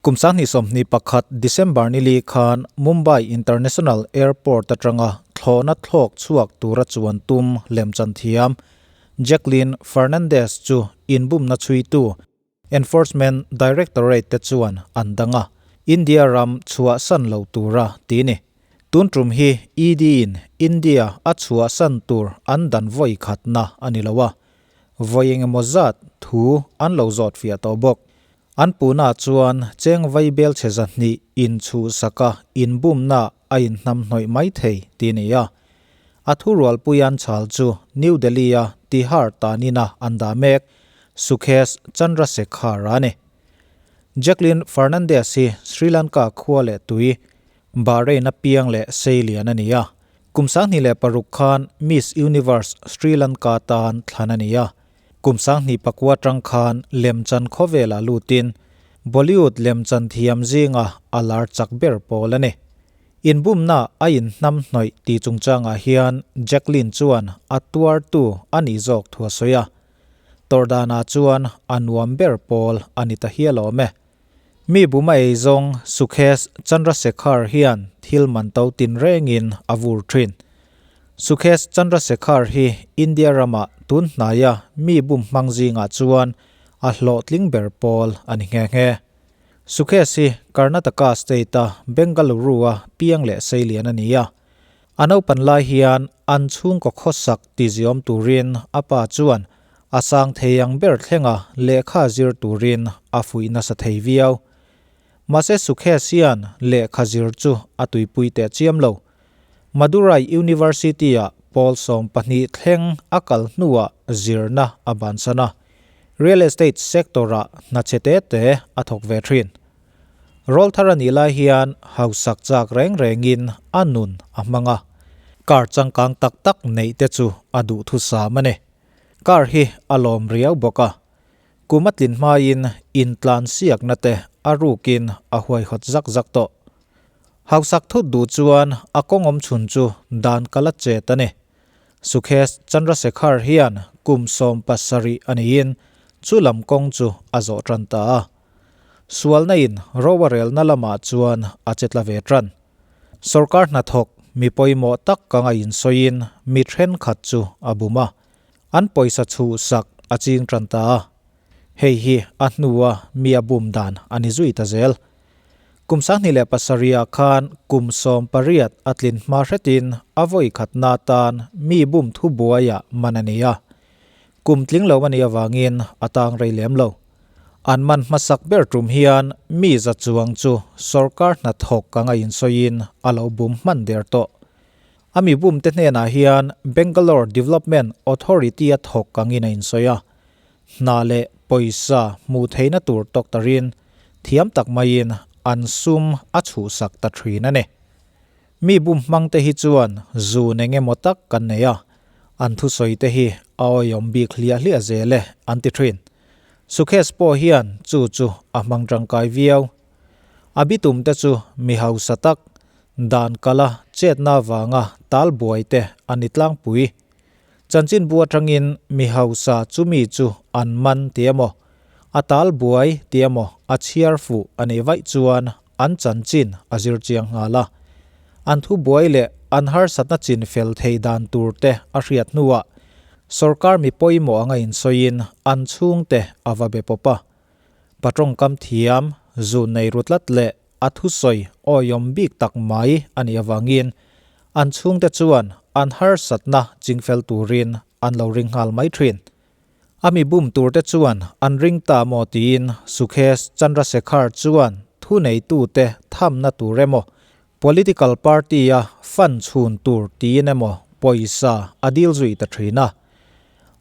Kum 2021 December ni li khan Mumbai International Airport atanga thlawhna thlawk chhuak tura chuan tum lemchan thiam Jacqueline Fernandez chu inbumna chhuitu Enforcement Directorate te chuan an dang a, India ram chhuahsan lo tura ti ni. Tun tum hi ED in India a chhuahsan tur an dan vawi khatna a ni lo a, vawi engemaw zat thu an lo zawt fiah tawh bawk. An puhnaah chuan cheng vai belchhe 200 inchhuhsaka inbumna a inhnamhnawih mai thei tih a ni a. A thurualpui an chhal chu New Delhi-a Tihar tanina an dah mek, Sukhesh Chandrasekhar a ni. Jacqueline Fernandez hi Sri Lanka khua leh tui, Bahrain-a piang leh seilian a ni a. Kum 2006 khan Miss Universe Sri Lanka tan thlan a ni a. Kum 2009 atang khan lemchan khawvelah lutin Bollywood lemchan thiam zinga a lar chak ber pawl a ni. Inbumna a inhnamhnawih tih chungchangah hian Jacqueline chuan a tuartu a nih zawk thu a sawi a. Tawrhdanah chuan a nuam ber pawl a ni ta hial awm e. Mi buma ei zawng Sukhesh Chandrasekhar hian thil man to tinrengin a vur thin. Sukhesh Chandrasekhar hi India ramah tun hnaia mi bum hmang zingah chuan a hlawhtling ber pawl a ni nghe nghe. Sukhesh hi Karnataka state-a Bengaluru-a piang leh seilian a ni a. A naupan lai hian an chhungkaw khawsak tiziawm turin a pa chuan a sang thei ang ber thlenga lehkha zir turin a fuih nasa thei viau. Mahse Sukhesh hian lehkha zir chu a tuipui teh chiam lo. Madurai University-ah pawl 12 thleng a kal hnuah zirna a bansan a, real estate sector-ah hna chhe te te a thawk ve thin. Rawlthar a nih lai hian hausak chak reng rengin a nun a hmang a, car changkang tak tak neih te chu a duh thusam a ni. Car hi a lawm riau bawk a, kum a tlin hmain intlan siakna te a rukin a huaihawt zak zak tawh. Hausak thut duh chuan a kawng awm chhun chu dan kal a chet a ni. Sukhesh Chandrasekhar hian kum 17 a niin chu lam kawng chu a zawh tan ta a. Sualna in roarelna lamah chuan a che tla ve tan. Sorkar hnathawk mi pawimawh tak ka ngaih insawiin mi thenkhat chu a bum a, an pawisa chhuhsak a ching tan ta a. Hei hi a hnua mi a bum dan a ni zui ta zel. Kum 2007 ah khan kum 18 a tlin hma hretin a vawi khatna tan mi bum thu buaiah man a ni a. Kum tling lo a nih avangin a tang rei lem lo. An man hmasak ber tum hian mi za chuang chu sorkar hnathawk ka ngaih insawiin a lo bum hman der tawh. A mi bum te hnenah hian Bangalore Development Authority a thawk angin a insawi a, hna leh pawisa hmuh theihna tur tawk tarin thiam tak maiin an sum a chhuhsak ta thin a ni. Mi bum hmang te hi chuan zun eng emaw tak kan nei a, an thusawi te hi a awihawm bik hliah hliah zel e an ti thin. Sukhesh pawh hian chu chu a hmang tangkai viau. A bitum te chu mi hausa tak, dan kala chetna avanga tal buai te a ni tlangpui. Chanchinbu atangin mi hausa chumi chu an man ti emaw, a tal buai ti emaw a chhiar fuh a nih vaih chuan an chanchin a zir chiang nghal a. An thu buai leh an harsatna chin fel thei dan tur te a hriat hnuah sorkar mi pawimawh anga insawiin an chhungte a va be pawp a. Patawngkam thiam, zu nei ru tlat leh a thusawi awihawm bik tak mai a nih avangin an chhungte chuan an harsatna chingfel turin an lo ring nghal mai thin. A mi bum turte chuan an ring ta maw tiin Sukhesh Chandrasekhar chuan thuneitute thamna tur emaw, political party-a fund chhun tur tiin emaw pawisa a dil zui ta thin a.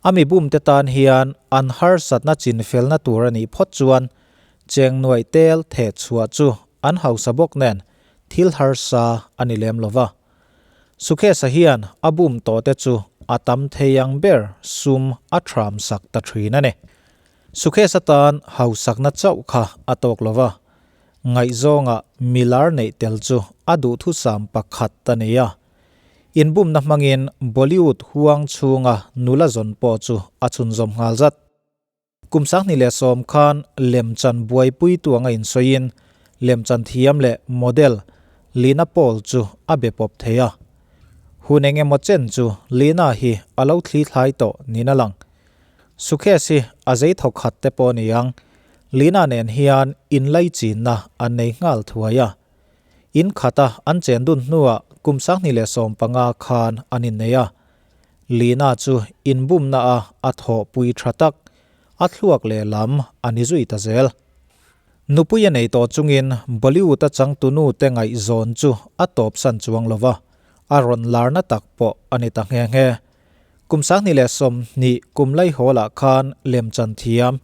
A mi bumte tan hian an harsatna chinfelna tur a nih phawt chuan cheng nuaih tel theh chhuah chu an hausa bawk nen thil harsa a ni lem lova. Sukhesa hian a bum tawhte chu a tam thei ang ber sum a thram sak ta thin a ni. Sukhesa tan hausakna chauh kha a tawk lova, ngaihzawnga milar neih tel chu a duhthusam pakhat a ni a. Inbumna hmangin Bollywood huang chhunga nula zawn pawh chu a chhunzawm nghal zat. Kum 2010 khan lemchan buaipui tu anga insawiin. lemchan thiam leh model Lina Paul chu a be pawp thei a. Hun eng emaw chen chu Lina hi a lo thli thlai tawh niin a lang. Sukhesh hi a zei thawk khat te pawh a ni ang, Lina nen hian inlaichinna an nei nghal thuai a. In khata an chen dun hnuah kum 2015 khan an innei a. Lina chu inbumna a a thawhpui tha tak, a thluak lehlam a ni zui ta zel. Nupui a nei tawh chungin Bollywood-a changtunu te ngaihzawn chu a tawpsan chuang lo va, a rawn larna tak pawh a ni ta nghe nghe. Kum 2020 kum laihawlah khan lemchan thiam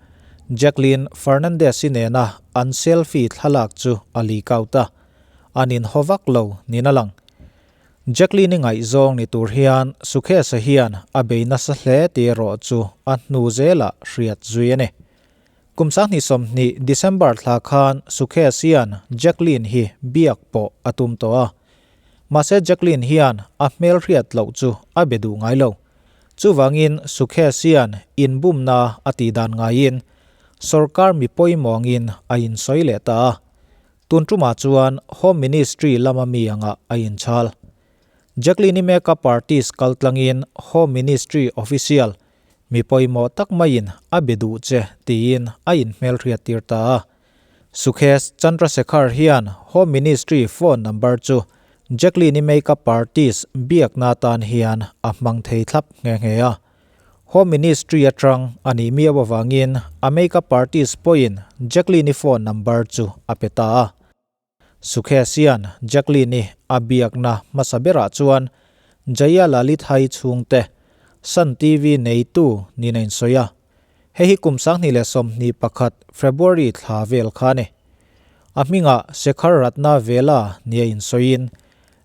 Jacqueline Fernandez-i nena an selfie thlalak chu a leak out a, an inhaw vak lo niin a lang. Jacqueline-i ngaihzawng ni tur hian Sukhesh-a hian a bei nasa hle tih erawh chu a hnu zelah hriat zui a ni. Kum 2020 December thla khan Sukhesh hian Jacqueline hi biak pawh a tum tawh a. Mahse Jacqueline hian a hmelhriat loh chu a be duh ngai lo. Chuvangin Sukhesh hian inbumna a tih dan ngaiin sorkar mi pawimawngin a insawi leh ta a. Tun tumah chuan Home Ministry lama mi angah a inchhal. Jacqueline-i makeup artist kaltlangin Home Ministry official Mi pawimawh tak maiin a be duh che tiin a inhmelhriat tir ta a. Sukhesh Chandrasekhar hian Home Ministry phone number chu Jacqueline-i makeup artist biakna atan hian a hmang thei thlap nghe nghe a. Home Ministry atang a nih miau avangin a makeup artist pawhin Jacqueline-i phone number chu a pe ta a. Sukhesh hian Jacqueline-i a biakna hmasa berah chuan Jaya Lalithai chhungte Sun TV neitu niin a insawi a. Hei hi kum 2021 February thla vel kha a ni. A hmingah Shekhar Ratna Vela nia insawiin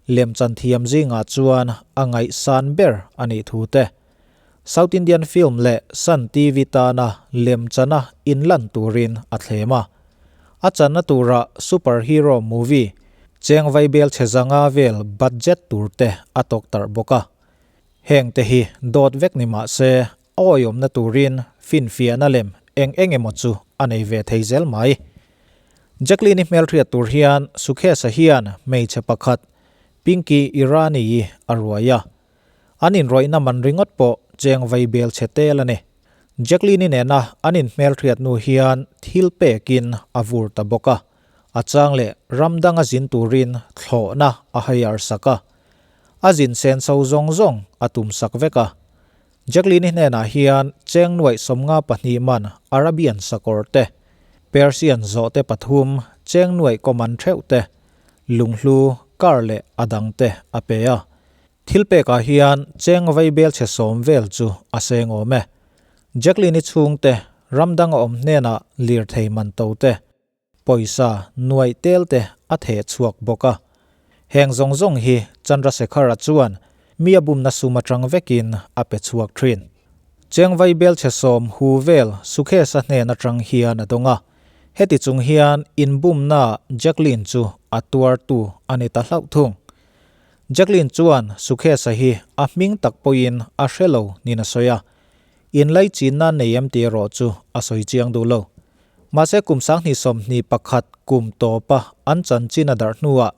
lemchan thiam zingah chuan a ngaihsan ber a nih thu te, South Indian film leh Sun TV tana lemchana inlan turin a thlem a. A channa tura superhero movie cheng vaibel chhe zanga vel budget tur te a tawk tarh bawk a. Heng te hi dawt vek ni mah se a awihawmna turin finfiahna lem eng eng emaw chu a nei ve thei zel mai. Jacqueline-i hmelhriat tur hian Sukhesh-a hian hmeichhe pakhat Pinky Irani-i a ruai a. An inrawihna man ringawt pawh cheng vai bel chhe tel a ni. Jacqueline-i nena an inhmelhriat hnu hian thil pekin a vur ta bawk a, a chang leh ram danga zin turin thlawhna a hire sak a. A zin sen so zawng zawng a tum sak vek a. Jacqueline-i hnenah hian cheng nuaih 52 man Arabian sakawr te, Persian zawhte pathum cheng nuaih kaw man theuh te, lunghlu, car leh a dangte a pe a. Thil pekah hian cheng vaibel chhe sawm vel chu a seng awm e. Jacqueline-i chhungte ram dang a awm hnenah lirthei man to te, pawisa nuaih tel te a theh chhuak bawk a. Heng zawng zawng hi Chandrasekhar-a chuan mi a bumna sum atang vekin a pe chhuak thin. Cheng vaibel chhe sawm hu vel Sukhesh-a hnen atang hian a dawng a. Heti chung hian inbumnaah Jacqueline chu a tuartu a ni ta hlauh thung. Jacqueline chuan Sukhesh-a hi a hming tak pawhin a hre lo niin a sawi a, inlaichinna nei em tih erawh chu a sawi chiang duh lo. Mahse kum 2021 kum tawpa an chanchin a darh hnuah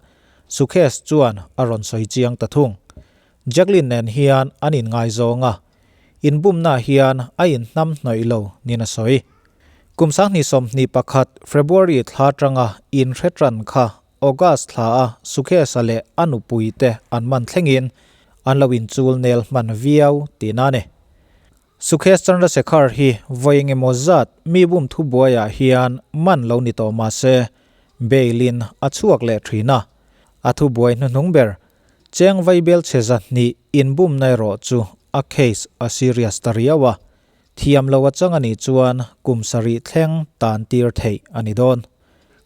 Sukhesh chuan a rawn sawi chiang ta thung. Jacqueline nen hian an inngaizawng a, inbumnaah hian a inhnam hnawih lo niin a sawi. Kum 2021 February thla atanga inhre tan kha August thla a Sukhesh-a leh a nupui te an man thlengin an lo inchul nel hman viau tihna a ni. Sukhesh Chandrasekhar hi vawi engemaw zat mi bum thubuaiah hian man lo ni tawh mah se bail-in a chhuak leh thin a. A thubuai hnuhnung ber cheng vaibel chhe 200 inbumna erawh chu a case a serious ta riau a, thiam lo a chang a nih chuan kum sarih thleng tan tir theih a ni dawn.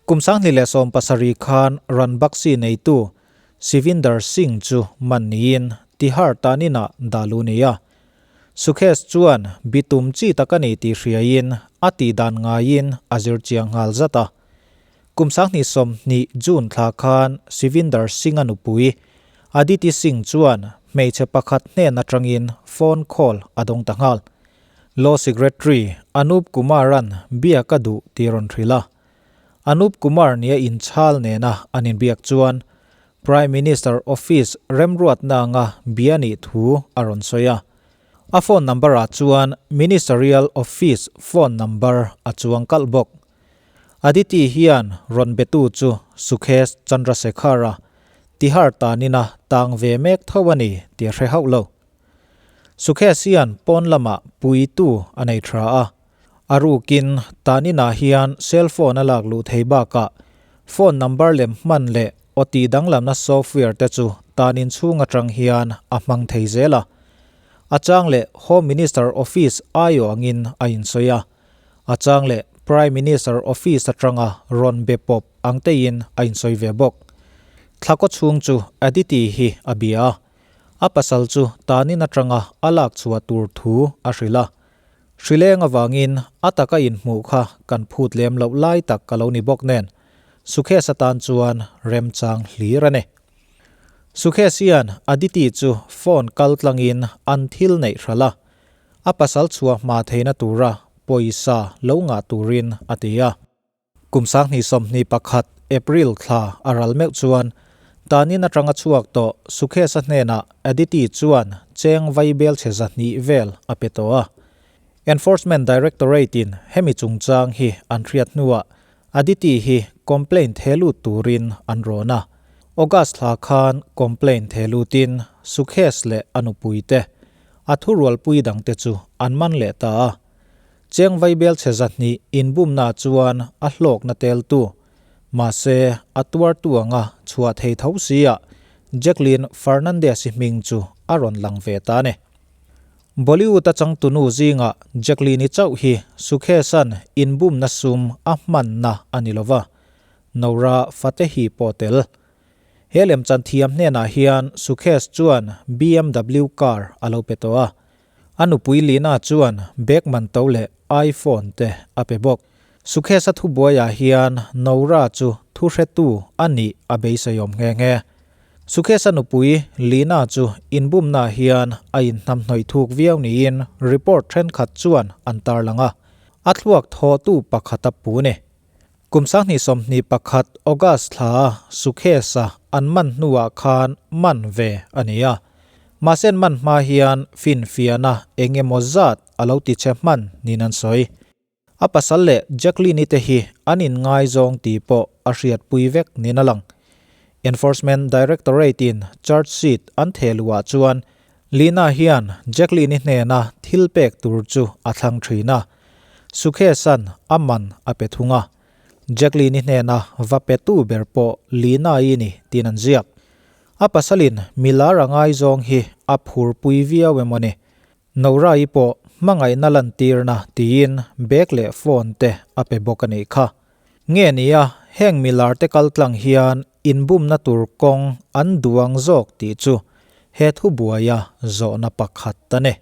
Kum 2017 khan Ranbaxy neitu Sivinder Singh chu man niin Tihar taninah dah lu ni a. Sukhesh chuan bitum chi tak a ni tih hriaiin a tih dan ngaiin a zir chiang nghal zat a. Kum 2020 June thla khan Sivinder Singh-a nupui Aditi Singh chuan hmeichhe pakhat hnen atangin phone call a dawng ta nghal. Law Secretary Anup Kumar-a'n biak a duh tih rawn hrilh a. Anup Kumar nia inchhal nena an inbiak chuan Prime Minister Office remruatna anga bia nih thu a rawn sawi a. A phone number ah chuan Ministerial Office phone number a chuang kalh bawk. Aditi hian rawn betu chu Sukhesh Chandrasekhar-a Tihar tanina tang ve mek tho a ni tih a hre hauh lo. Sukhesh hian pawn lamah puitu a nei tha a. A rukin taninah hian cell phone a lak luh thei bakah phone number lem hman leh aw tih danglamna software te chu tanin chhung atang hian a hmang thei zel a. A chang leh Home Minister Office aiawh angin a insawi a. A chang leh Prime Minister Office atanga rawn be pawp ang teiin a insawi ve bawk. Thla kaw chhung chu Aditi hi a bia a. A pasal chu tanin atanga a lak chhuah tur thu a hrilh a. Hrileng avangin a taka inhmuh kha kan phut lem loh lai tak ka lo ni bawk nen, Sukhesh atan chuan remchang hlir a ni. Sukhesh hian Aditi chu phone kal tlangin an thil neih hralh a, a pasal chhuah hma theihna tura pawisa lo ngah turin a ti a. Kum 2021 April thla a ral meuh chuan tanin atanga chhuak tawh Sukhesh-a hnenah Aditi chuan cheng vaibel chhe 200 vel a pe tawh a. Enforcement Directorate-in hemi chungchang hi an hriat hnuah Aditi hi complaint he lut turin an rawn a. August thla khan complaint he lutin Sukhesh leh a nupuite a thurualpui dangte chu an man leh ta a. Cheng vaibel chhe 200 inbumna chuan a hlawkna teltu. Mahse, a tuartu anga chhuah thei tho sia Jacqueline Fernandez-i hming chu a rawn lang ve ta a ni. Bollywood a changtunu zinga Jacqueline-i chauh hi Sukhesh-a'n inbumna sum a hmanna a ni lova, Nora Fatehi pawh tel. He lemchan thiam hnenah hian Sukhesh chuan BMW car a lo pe tawh a. A nupui Lina chuan bag man to leh iPhone te a pe bawk. Sukhesh-a thubuaiah hian Nora chu thuhretu a nih a beiseiawm nghe nghe. Sukhesh-a nupui Lina chu inbumnaah hian a inhnamhnawih thuk viau niin report thenkhat chuan an tarlang a, a thluak thawhtu pakhat a pu ni. Kum 2021 August thla Sukhesh-a an man hnuah khan man ve a ni a. Mahse an man hma hian finfiahna eng emaw zat a lo ti che hman niin an sawi. A pasal leh Jacqueline-i te hi an inngaizawng tih pawh a hriatpui vek niin a lang. Enforcement Directorate-in charge sheet an theh luhah chuan Lina hian Jacqueline-i hnena thil pek tur chu a thlang thin a, Sukhesh-a'n a man a pe thung a. Jacqueline-i hnena va petu ber pawh Lina-i ni tiin an ziak. A pasalin milar a ngaizawng hi a phurpui viau emaw ni? Nora-i pawh hmangaihna lantirna tiin bag leh phone te a pe bawk a nih kha. Nge nia, heng milar te kal tlang hian inbumna tur kawng an duang zawk tih chu he thubuaia zawhna pakhat a ni.